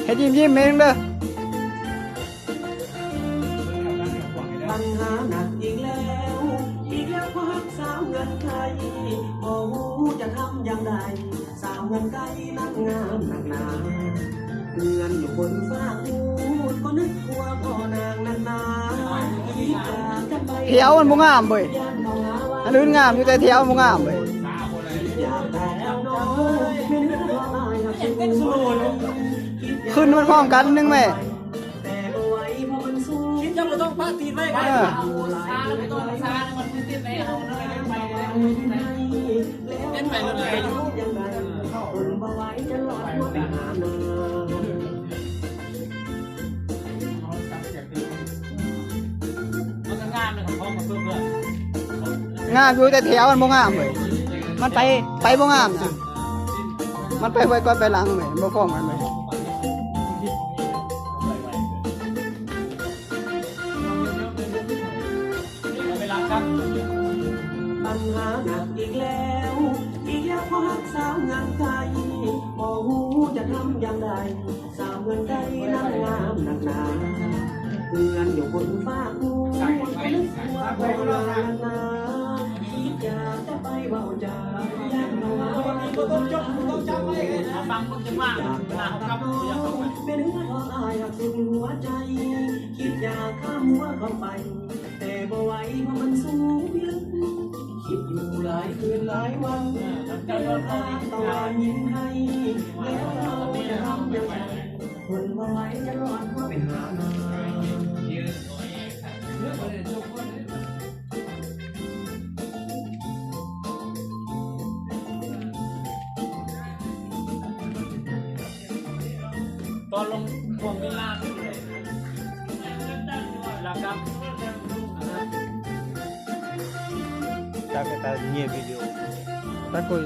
ເຮັດຍິ້ມໆ ເຮັດເບິ່ງເດີ. ບັນຫາໜັກອີກແລ້ວ ອີກແລ້ວ ພວກສາວເຮືອນໄທ ບໍ່ຮູ້ຈະທຳຢ່າງໃດ ສາວເຮືອນໄກນັ້ນງາມນັກໜາ ເຮືອນຢູ່ບົນຟາກພູ ກໍນຶກວ່າພໍ່ນາງນັ້ນນາ ຄິດຢາກຈະໄປ ແຖວມັນບໍ່ງາມເວີຍ ອັນອື່ນງາມຢູ່ ແຕ່ແຖວມັນບໍ່ງາມເວີຍ ຂຶ້ນມັນພ້ອມກັນໜຶ່ງແມ່. ຄິດຈະບໍ່ຕ້ອງປະຕີໄວ້ ເອີ ເປັນໄປເລີຍ ມັນກໍງາມເລີຍ ຂອງເພິ່ນເລີຍ ງາມຢູ່ ແຕ່ແຖວມັນບໍ່ງາມເວີຍ ມັນໄປ ໄປບໍ່ງາມ ມັນໄປໄວກ່ອນໄປຫຼັງເວີຍ ມັນບໍ່ພ້ອມກັນເວີຍ. ບັນຫາໜັກອີກແລ້ວ ອີກແລ້ວ ພວກສາວເຮືອນໄທ ບໍ່ຮູ້ຈະທຳຢ່າງໃດ ສາວເຮືອນໄທນັ້ນງາມນັກໜາ ເຮືອນຢູ່ບົນຟາກພູ ຄິດຢາກຈະໄປເວົ້າຈາ ຢ້ານເຂົາວ່າ ເອົາຟັງເບິ່ງຈັງຫວະ ເວລາເຮົາກັບ ແມ່ນເຮືອນຂອງອ້າຍຮັກສຸດຫົວໃຈ ຄິດຢາກຂ້າມຫົວເຂົ້າໄປ ແຕ່ບໍ່ໄຫວ ເພາະມັນສູງເລິກ ຄິດຢູ່ຫຼາຍຄືນຫຼາຍວັນ ເດີນທາງຕ້ອງໄດ້ຍິນໄຫ້ ແລ້ວເຮົາຈະທຳຈັ່ງໃດ ທົນບໍ່ໄຫວຈະຮ້ອນ ຂໍໄປຫານາງ. ຕອນລົງ ຊ່ວງເວລານີ້ແຫຼະ ລະກັບ Takoi.